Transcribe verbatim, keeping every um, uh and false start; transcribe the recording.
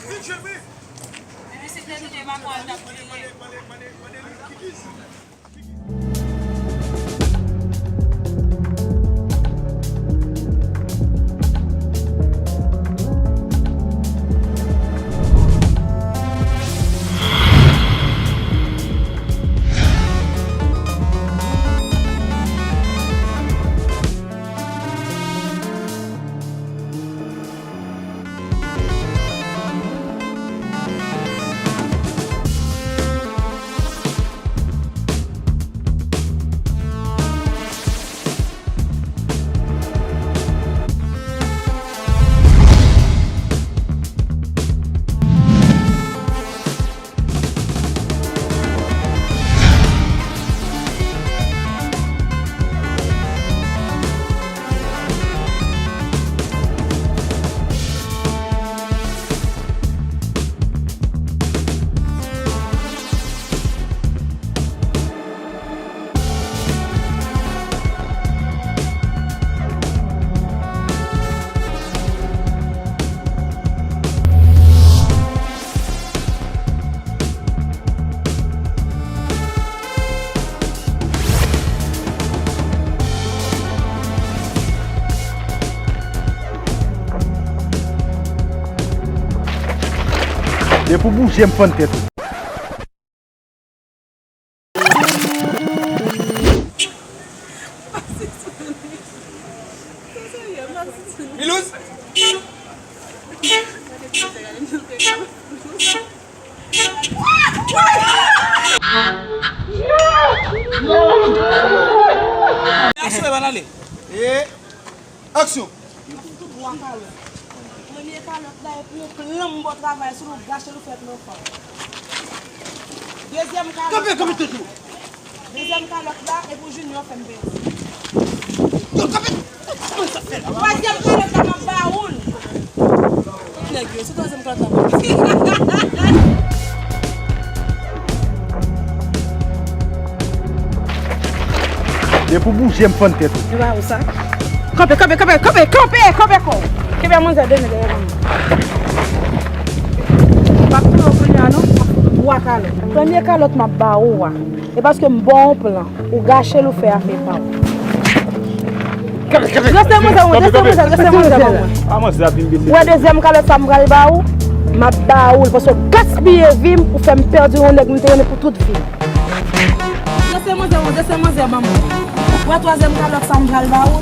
Epi se te nou te pa kwè l t ap vini. Depi w bouje, m fann tèt ou. Milouz! Aksyon, Evan, ale. E, aksyon. Yo tou bwa kalòt. Premye kalòt la, epi yon planm bò travay sou nou, gache nou fèt nan fanm. Dezyèm kalòt. Kanpe, kanpe, tankou. Dezyèm kalòt la, epi Junior fè m pèdi. Yo, kanpe! Kòman sa fè la? Twazyèm kalòt la, m ap ba ou l. Nèg yo, se twazyèm kalòt la, m ap ba ou l. Depi w bouje, m fann tèt ou. Se pa ou sa? Kanpe, kanpe, kanpe, kanpe, kanpe, kanpe kò w. Kenbe manzè de men dèyè manman. M p ap touye w kounye a non, m ap fout ou bwa kalòt. Premye kalòt m ap ba ou a, e paske m ba w yon plan, ou gache l, ou fè afè pa w. Dwese manzè, dwese manzè, dwese manzè ban mwen. Ou wè dezyèm kalòt sa m pral ba ou, m ap ba ou l, paske w gaspiye vi m, ou fè m pèdi yon nèg m te renmen pou tout vi m. Dwese manzè, dwese manzè ban mwen. Ou wè twazyèm kalòt sa m pral ba ou,